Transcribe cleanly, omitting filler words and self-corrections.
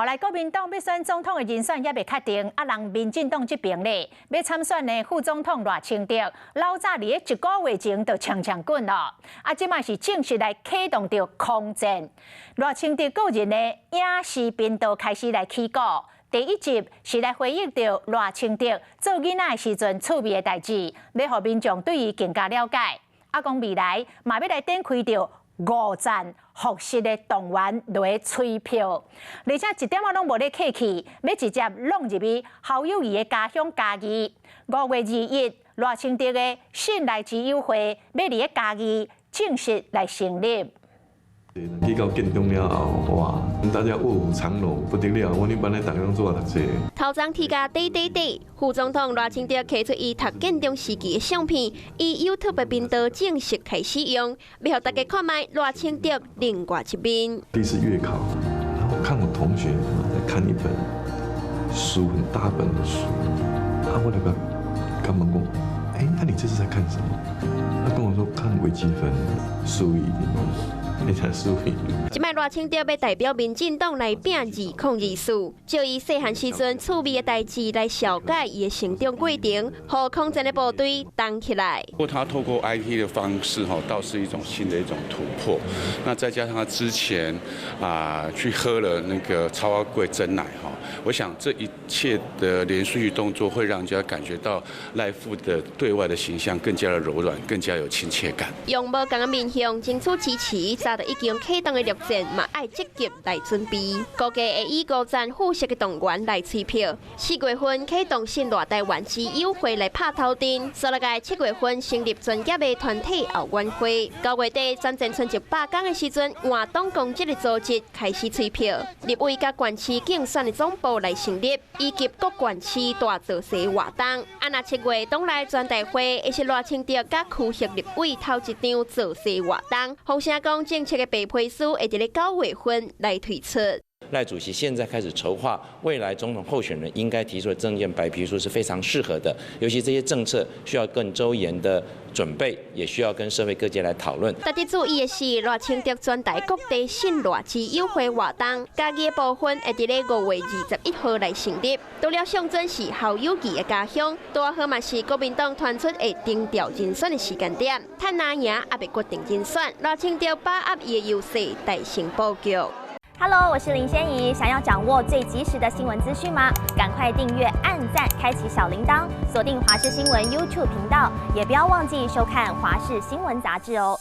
來國民黨欲選總統的人選猶未確定，啊，人民進黨這邊咧，欲參選的副總統賴清德，老早佇咧一個月前就衝衝滾咯，啊，這擺是正式來啟動著空戰。賴清德個人的影視頻道開始來起鼓，第一集是來回憶著賴清德做囡仔的時陣趣味的代誌，欲予民眾對伊更加了解。啊，講未來嘛欲來展開著五戰復習的動員來催票，而且一點仔攏無咧客氣，欲直接弄入去侯友宜的家鄉嘉義。5月21，賴清德的信賴之友會欲佇咧嘉義正式來成立。去到建中了後，哇！大家臥虎藏龍，不得了。阮恁班的逐家攏做讀冊。頭鬃剃甲短短短，副總統賴清德提出伊讀建中時期的相片，伊 YouTube 的頻道正式開始用，欲予大家看覓賴清德另外一面。第一次月考，然後我看我同學在看一本書，很大本的書，啊，我就共他問講，欸，那你這是在看什麼？他跟我說看微積分，數一。非常舒服。這擺賴清德欲代表民進黨來拚2024，就以細漢時陣趣味的代誌來紹介伊的成長過程，予空戰的部隊動起來。不過他透過 IT 的方式，吼，倒是一種新的一種突破。那再加上他之前啊去喝了那個草仔粿珍奶，哈，我想這一切的連續動作會讓人家感覺到賴副的對外的形象更加的柔軟，更加有親切感。用無仝的面向爭取支持，早就已經啟動的陸戰嘛，愛積極來準備。估計會以五戰復習的動員來催票。4月份啟動信賴台灣之友會來拍頭陣，煞落來7月份成立專業的團體後援會。9月底選戰賰100工的時陣，換黨公職的組織開始催票，立委佮縣市競選的總部來成立，以及各縣市大造勢活動。啊，若7月黨內全代會，會是賴清德佮區域立委頭一場造勢活動。風聲講政策的白皮書會佇咧9月份來推出。賴主席現在開始籌劃未來總統候選人應該提出的政見白皮書是非常適合的，尤其這些政策需要更周延的準備，也需要跟社會各界來討論。值得注意的是，賴清德全台各地信賴之友會活動，嘉義的部分會佇咧5月21號來成立。除了上陣是侯友宜的家鄉，拄好嘛是國民黨傳出會定調人選的時間點。趁哪贏猶未決定人選，賴清德把握伊的優勢，大成布局。 Hello，我是林仙怡。想要掌握最及時的新聞資訊嗎？趕快訂閱、按讚、開啟小鈴鐺，鎖定華視新聞 YouTube 頻道，也不要忘記收看華視新聞雜誌哦。